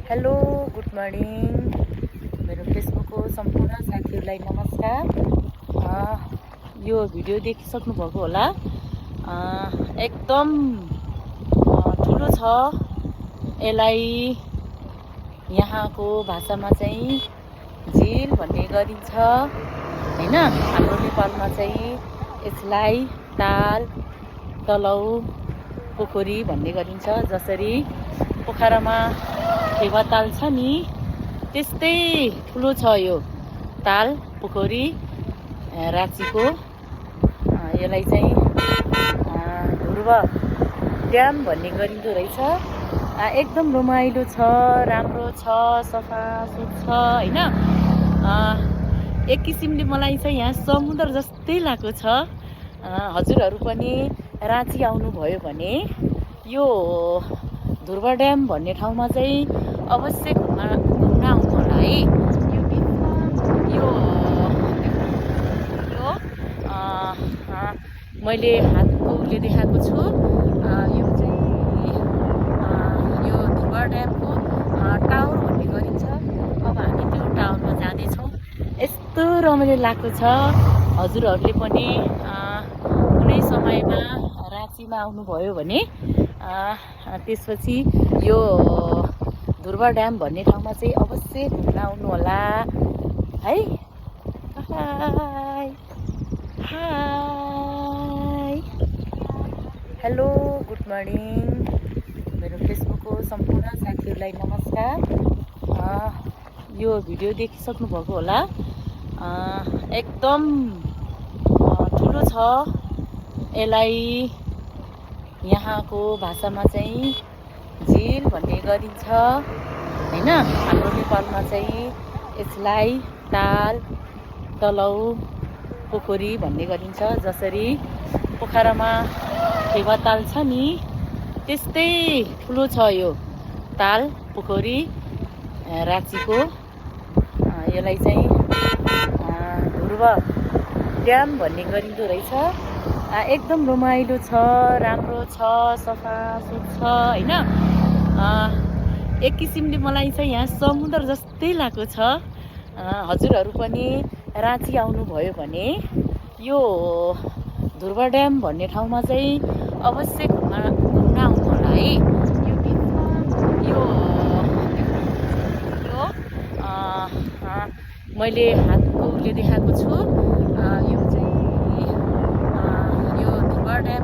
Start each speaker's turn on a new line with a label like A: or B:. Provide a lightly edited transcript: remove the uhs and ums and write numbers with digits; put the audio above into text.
A: Hello good morning मेरो फेसबुकको सम्पूर्ण साथीहरूलाई नमस्कार। यो भिडियो देखिसक्नुभएको होला। एकदम ठुलो छ। यसलाई यहाँको भाषामा चाहिँ झिल भन्ने गरिन्छ हैन। हाम्रो नेपालमा चाहिँ यसलाई ताल, तलाउ, पोखरी भन्ने गरिन्छ। जसरी पोखरामा ठेवा ताल छ नि, त्यस्तै ठुलो छ यो ताल पोखरी राँचीको। यसलाई चाहिँ ध्रुव ड्याम भन्ने गरिँदो रहेछ। एकदम रमाइलो छ, राम्रो छ, सफा सुग्छ हैन। एक किसिमले मलाई चाहिँ यहाँ समुद्र जस्तै लागेको छ। हजुरहरू पनि राँची आउनुभयो भने यो ध्रुव ड्याम भन्ने ठाउँमा चाहिँ अवश्य घुम्न आउनु होला है। यो मैले हातको उले देखाएको छु। यो चाहिँ यो ध्रुव ड्यामको टावर भन्ने गरिन्छ। अब हामी त्यो टावरमा जाँदैछौँ। यस्तो रमाइलो लाग्दो छ। हजुरहरूले पनि कुनै समयमा राँचीमा आउनुभयो भने त्यसपछि यो ध्रुव ड्याम भन्ने ठाउँमा चाहिँ अवश्य घुम्न आउनु होला है। High hi hello good morning मेरो फेसबुकको सम्पूर्ण साथीहरूलाई नमस्कार। यो भिडियो देखिसक्नुभएको होला। एकदम ठुलो छ। यसलाई यहाँको भाषामा चाहिँ झिल भन्ने गरिन्छ हैन। हाम्रो नेपालमा चाहिँ यसलाई ताल, तलाउ, पोखरी भन्ने गरिन्छ। जसरी पोखरामा ठेवा ताल छ नि, त्यस्तै ठुलो छ यो ताल पोखरी राँचीको। यसलाई चाहिँ ध्रुव ड्याम भन्ने गरिँदो रहेछ। एकदम रमाइलो छ, राम्रो छ, सफा सुग्छ हैन। एक किसिमले मलाई चाहिँ यहाँ समुद्र जस्तै लागेको छ। हजुरहरू पनि राँची आउनुभयो भने यो ध्रुव ड्याम भन्ने ठाउँमा चाहिँ अवश्य घुम्न आउनु होला है। मैले हातको उले देखाएको छु। यो चाहिँ यो ध्रुव ड्याम